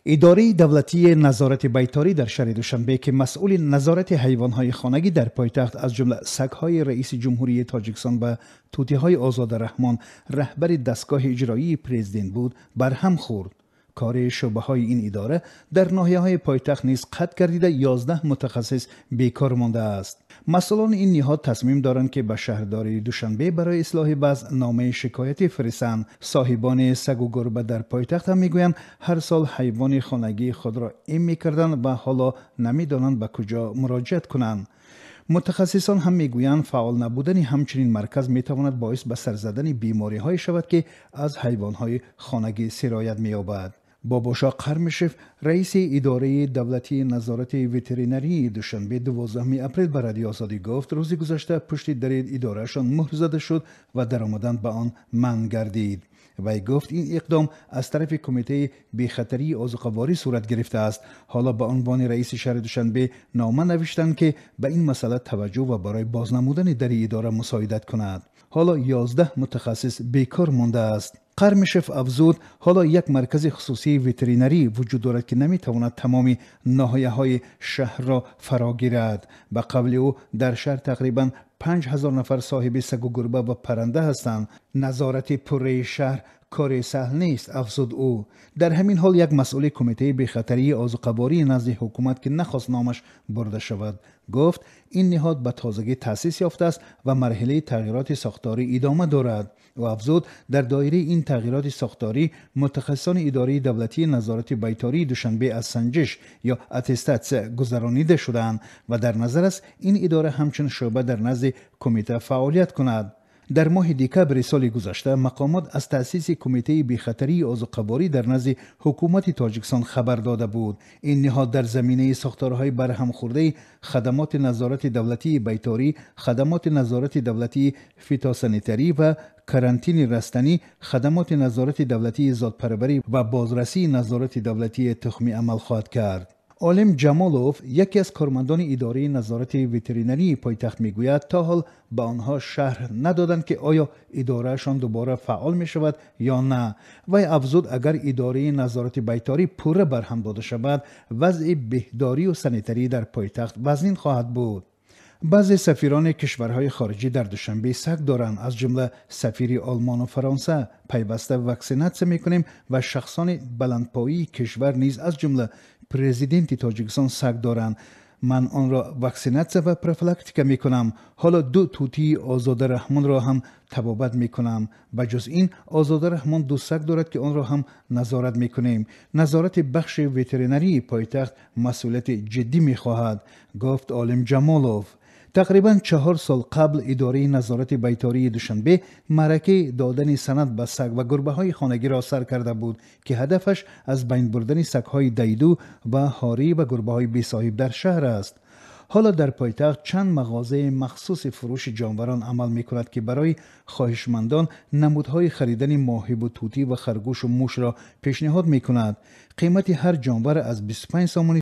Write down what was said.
Идораи давлатии назорати байторӣ дар шаҳри Душанбе, ки масъули назорати ҳайвонҳои хонагӣ дар пойтахт, аз ҷумла сагҳои раиси ҷумҳурии Тоҷикистон ва тӯтиҳои Озода Раҳмон, раҳбари дастгоҳи иҷроии президент буд, барҳам хӯрд. Кори шӯъбаҳои ин идора дар ноҳияҳои пойтахт низ қатъ гардида, 11 мутахассис бекор мондааст. Масъулони ин ниҳод тасмим доранд, ки ба шаҳрдории Душанбе барои ислоҳи вазъ номаи шикоятӣ фиристанд. Соҳибони сагу гурба дар пойтахт ҳам мегӯянд, ҳар сол ҳайвони хонагии худро им мекарданд ва ҳоло намедонанд, ба куҷо муроҷиат кунанд. Мутахассисон ҳам мегӯянд, фаъол набудани ҳамчунин марказ метавонад боис ба сар задани бемориҳое шавад, ки аз ҳайвонҳои хонагӣ сироят меёбад. Бобошо Қармишев, раиси идораи давлатии назорати ветеринарии Душанбе, 12 апрел ба Радиои Озодӣ гуфт, рӯзи гузашта пушти дари идораашон муҳр зада шуд ва даромадан ба он манъ гардид. Вай гуфт, ин иқдом аз тарафи Кумитаи бехатарии озуқаворӣ сурат гирифтааст. Ҳоло ба унвони раиси шаҳри Душанбе нома навиштанд, ки ба ин масъала таваҷҷӯҳ ва барои боз намудани дари идора мусоидат кунад. Ҳоло 11 мутахассис бекор мондааст. Қармишев афзуд, ҳоло як маркази хусусии ветеринарӣ вуҷуд дорад, ки наметавонад тамоми ноҳияҳои шаҳрро фаро гирад. Ба қавли ӯ, дар шаҳр тақрибан 5000 нафар соҳиби сагу гурба ва парранда ҳастанд. Назорати пурраи шаҳр кори саҳл нест, афзуд ӯ. Дар ҳамин ҳол як масъули Кумитаи бехатарии озуқаворӣ назди ҳукумат, ки нахост номаш бурда шавад, гуфт, ин ниҳод ба тозагӣ таъсис ёфтааст ва марҳилаи тағйироти сохторӣ идома дорад. Ӯ афзуд, дар доираи ин тағйироти сохторӣ мутахассисони идораи давлатии назорати байтории Душанбе аз санҷиш ё аттестатсия гузаронида шудаанд ва дар назар аст, ин идора ҳамчун шӯъба дар назди кумита фаъолият кунад. Дар моҳи декабри соли гузашта мақомот аз таъсиси Кумитаи бехатарии озуқаворӣ дар назди ҳукумати Тоҷикистон хабар дода буд. Ин ниҳод дар заминаи сохторҳои барҳамхӯрдаи хадамоти назорати давлатии байторӣ, хадамоти назорати давлатии фитосанитарӣ ва карантини растанӣ, хадамоти назорати давлатии зодпарварӣ ва бозрасии назорати давлатии тухмӣ амал хоҳад кард. Олим Ҷамолов, яке аз кормандони идораи назорати ветеринарии пойтахт, мегӯяд, то ҳол ба онҳо шарҳ надоданд, ки оё идораашон дубора фаъол мешавад ё на. Вай афзуд, агар идораи назорати байторӣ пурра барҳам дода шавад, вазъи беҳдорию санитарӣ дар пойтахт вазнин хоҳад буд. Баъзе сафирони кишварҳои хориҷӣ дар Душанбе саг доранд, аз ҷумла сафири Олмону Фаронса. Пайваста ваксинатсия мекунем ва шахсони баландпоии кишвар низ, аз ҷумла президенти Тоҷикистон, саг доранд. Ман онро ваксинатсия ва профилактика мекунам. Ҳоло ду тӯтии Озода Раҳмонро ҳам табобат мекунам. Ба ҷуз ин, Озода Раҳмон ду саг дорад, ки онро ҳам назорат мекунем. Назорати бахши ветеринарии пойтахт масъулияти ҷиддӣ мехоҳад, гуфт Олим Ҷамолов. Тақрибан 4 сол қабл идораи назорати байтории Душанбе маъракаи додани санад ба саг ва гурбаҳои хонагиро сар карда буд, ки ҳадафаш аз байн бурдани сагҳои дайду ва ҳорӣ ва гурбаҳои бесоҳиб дар шаҳр аст. Ҳоло дар пойтахт чанд мағозаи махсуси фурӯши ҷонварон амал мекунад, ки барои хоҳишмандон намудҳои харидани моҳибу тӯтӣ ва харгӯшу мушро пешниҳод мекунад. Қимати ҳар ҷонвар аз 25 сомонӣ